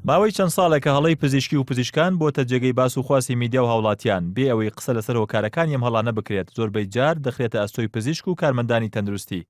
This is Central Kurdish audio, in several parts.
ماوەی چەند ساڵێکە هەڵەی پزیشکی و پزیشکان بۆتە جێگەی باس و خواسی میدیا و هاوڵاتیان، بێ ئەوەی قسە لەسەر هۆکارەکانی ئەم هەڵانە بکرێت، زۆربەی جار دەخرێتە ئەستۆی پزیشک و کارمەندانی تەندروستی.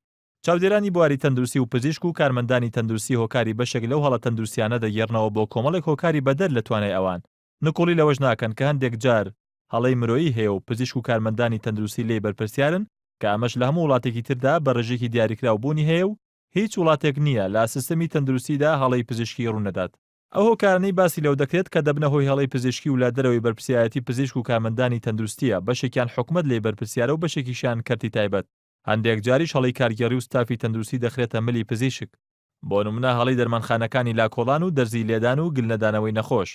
چاودێرانی بواری تەندروستی و پزیشک و کارمەندانی تەندروستی هۆکاری بەشێک لەو هەڵە تەندروستیانە دەگێڕنەوە بۆ کۆمەڵێک هۆکاری بەدەر لە توانای ئەوان، نکوڵی لەوەش ناکەن کە هەندێک جار هەڵەی مرۆیی هەیە و پزیشک و کارمەندانی تەندروستی لێی بەرپرسیارن کە ئەمەش لە هەموو وڵاتێکی تردا بە ڕێژەیەکی دیاریکراو بوونی هەیە و هیچ وڵاتێک نییە لە سیستەمی تەندروستیدا هەڵەی پزیشکی ڕوونەدات. ئەو هۆکارانەی باسی لێوە دەکرێت کە دەبنە هۆی هەڵەی پزیشکی و لە دەرەوەی بەرپرسیارێتی پزیشک و کارمەندانی تەندروستییە، بەشێکیان حکومەت لێی بەرپرسیارە و بەشێکیشیان کەرتی تایبەت. هەندێک جاریش هەڵەی کارگێڕی و ستافی تەندروستی دەخرێتە ملی پزیشک. بۆ نمونە هەڵەی دەرمانخانەکانی لاکۆڵان و دەرزی لێدان و گلنەدانەوەی نەخۆش.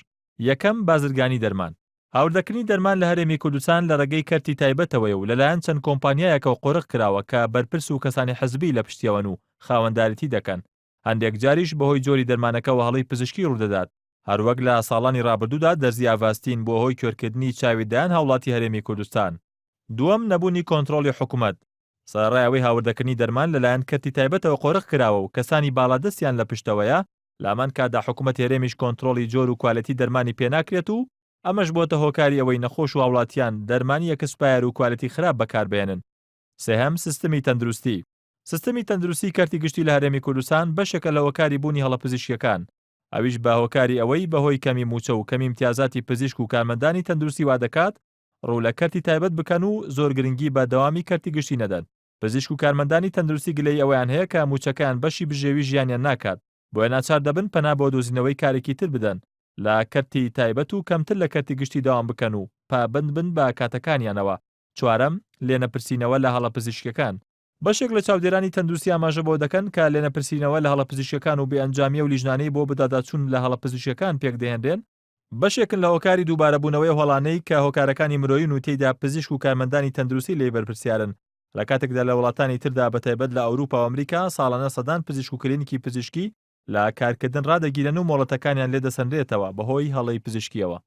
یەکەم، بازرگانی دەرمان. هاوردەکردنی دەرمان لە هەرێمی کوردستان لە ڕێگەی کەرتی تایبەتەوەیە و لەلایەن چەند کۆمپانیایەکەوە قۆرخ کراوە کە بەرپرس و کەسانی حزبی لە پشتیەوەن و خاوەندارێتی دەکەن. هەندێک جاریش بەهۆی جۆری دەرمانەکەوە هەڵەی پزیشکی ڕوودەدات. هەروەک لە ساڵانی ڕابردوودا دەرزی ئاڤاستین بووە هۆی کوێرکردنی چاوی دەیان هاوڵاتی هەرێمی کوردستان. دووەم، نەبوونی کۆنترۆڵی حکومەت. سەرەڕای ئەوەی هاوردەکردنی دەرمان لەلایەن کەرتی تایبەتەوە قۆرخ کراوە و کەسانی باڵادەستیان لە پشتەوەیە، لە هەمان کاتدا حکومەتی هەرێمیش کۆنترۆڵی جۆر و کوالێتی دەرمانی پێناکرێت و ئەمەش بۆتە هۆکاری ئەوەی نەخۆش و هاوڵاتیان دەرمانی expire و کوالێتی خراپ بەکاربهێنن. سێهەم، سیستمی تەندروستی. سیستمی تەندروستی کەرتی گشتی لە هەرێمی کوردستان بەشێکە لە هۆکاری بوونی هەڵە پزیشکیەکان، ئەویش بە هۆکاری ئەوەی بەهۆی کەمی مووچە و کەمی ئیمتیازاتی پزیشک و کارمەندانی تەندروستی وادەکات ڕوو لە کەرتی تایبەت بکەن و زۆر گرنگی بە دەوامی کەرتی گشتی نەدەن. پزیشک و کارمەندانی تەندروستی گلەیی ئەوەیان هەیە کە مووچەکەیان بەشی بژێوی ژیانیان ناکات، بۆیە ناچار دەبن پەنا بۆ دۆزینەوەی کارێکی تر بدەن لە کەرتی تایبەت و کەمتر لە کەرتی گشتی دەوام بکەن و پابەند بن بە کاتەکانیانەوە. چوارەم، لێنەپرسینەوە لە هەڵە پزیشکیەکان. بەشێک لە چاودێرانی تەندروستی ئاماژە بەوە دەکەن کە لێنەپرسینەوە لە هەڵە پزیشکیەکان و بێ ئەنجامی ئەو لیژنانەی بۆ بەدواداچوون لە هەڵە پزیشکیەکان پێکدەهێنرێن، بەشێکن لە هۆکاری دووبارەبوونەوەی ئەو هەڵانەی کە هۆکارەکانی مرۆیین و تێیدا پزیشک و کارمەندانی تەندروستی لێی بەرپرسیارن، لە کاتێکدا لە وڵاتانی تردا بەتایبەت لە ئەوروپا و ئەمریکا ساڵانە سەدان پزیشک و کلینیکی پزیشکی لە کارکردن ڕادەگیرێن و مۆڵەتەکانیان لێ دەسەنرێتەوە بەهۆی هەڵەی پزیشکییەوە.